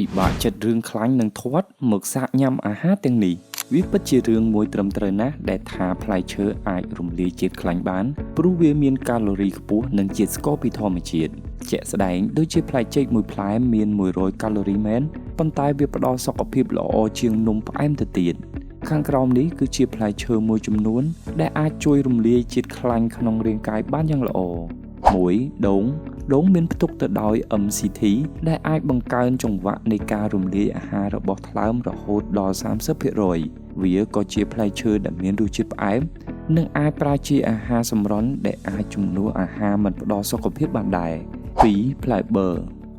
ពិបាកចិត្តរឿងខ្លាញ់និងធាត់មកសាកញ៉ាំអាហារទាំងនេះវាពិតជារឿងមួយត្រឹមត្រូវណាស់ដែលថាផ្លែឈើអាចរំលាយជាតិខ្លាញ់បានព្រោះវាមានកាឡូរីខ្ពស់និងជាតិស្ករពីធម្មជាតិជាក់ស្ដែងដូចជាផ្លែចេកមួយផ្លែមាន100កាឡូរីមែនប៉ុន្តែវាផ្ដល់សុខភាពល្អជាងនំផ្អែមទៅទៀតខាងក្រោមនេះគឺជាផ្លែឈើមួយចំនួនដែលអាចជួយរំលាយជាតិខ្លាញ់ក្នុងរាងកាយបានយ៉ាងល្អ1ដូងដូងមានផ្ទុកទៅដោយ MCT ដែលអាចបង្កើនចង្វាក់នៃការរំលាយអាហាររបស់ថ្លើមរហូតដល់30%វាក៏ជាផ្លែឈើដែលមានរសជាតិផ្អែមនិងអាចប្រើជាអាហារសម្រន់ដែលអាចជំនួសអាហារមិនផ្ដល់សុខភាពបានដែរ2ផ្លែបឺ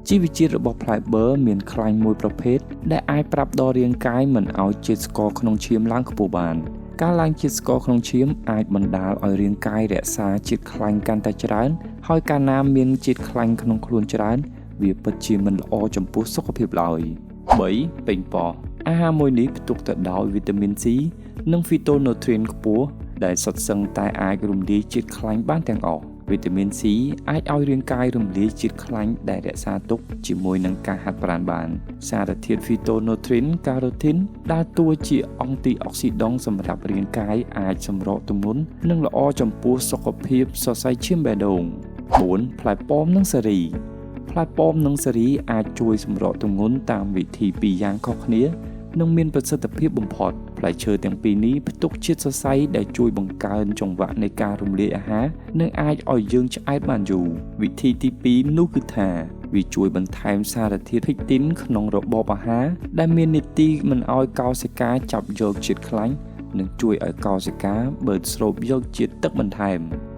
ជីវជាតិរបស់ផ្លែបឺមានខ្លាញ់មួយប្រភេទដែលអាចប្រាប់ដល់រាងកាយមិនឲ្យជាតិស្ករក្នុងឈាមឡើងខ្ពស់បានការឡើងជាតិស្ករក្នុងឈាមអាចបណ្ដាលឲ្យរាងកាយរក្សាជាតិខ្លាញ់កាន់តែច្រើនហើយកាលណាមានជាតិខ្លាញ់ក្នុងខ្លួនច្រើនវាពិតជាមិនល្អចំពោះសុខភាពឡើយ3ប៉េងប៉ោះអាហារមួយនេះផ្ទុកទៅដោយវីតាមីន C និងហ្វីតូនូទ្រីនខ្ពស់ដែលសុទ្ធសឹងតែអាចរំលាយជាតិខ្លាញ់បានទាំងអស់វីតាមីន C អាចឲ្យរាងកាយរំលាយជាតិខ្លាញ់ដែលរក្សាទុកជាមួយនឹងការហាត់ប្រាណបានសារធាតុហ្វីតូនូទ្រីនការ៉ូធីនដើរតួជាអង់ទីអុកស៊ីដង់សម្រាប់រាងកាយអាចសម្រកទម្ងន់និងល្អចំពោះសុខភាពសរសៃឈាមបេះដូង4ផ្លែប៉ោមនិងសារីផ្លែប៉ោមនិងសារីអាចជួយសម្រកទម្ងន់តាមវិធីពីរយ៉ាងខុសគ្នានិងមានប្រសិទ្ធភាពបំផុតផ្លែឈើទាំងពីរនេះផ្ទុកជាតិសរសៃដែលជួយបង្កើនចង្វាក់នៃការរំលាយអាហារនិងអាចឲ្យយើងឆ្អែតបានយូរវិធីទី2នោះគឺថាវាជួយបន្ថែមសារធាតុភីកទីនក្នុងរបបអាហារដែលមាននីតិមិនឲ្យកោសិកាចាប់យកជាតិខ្លាញ់និងជួយឲ្យកោសិកាបឺតស្រូបយកជាតិទឹកបន្ថែម។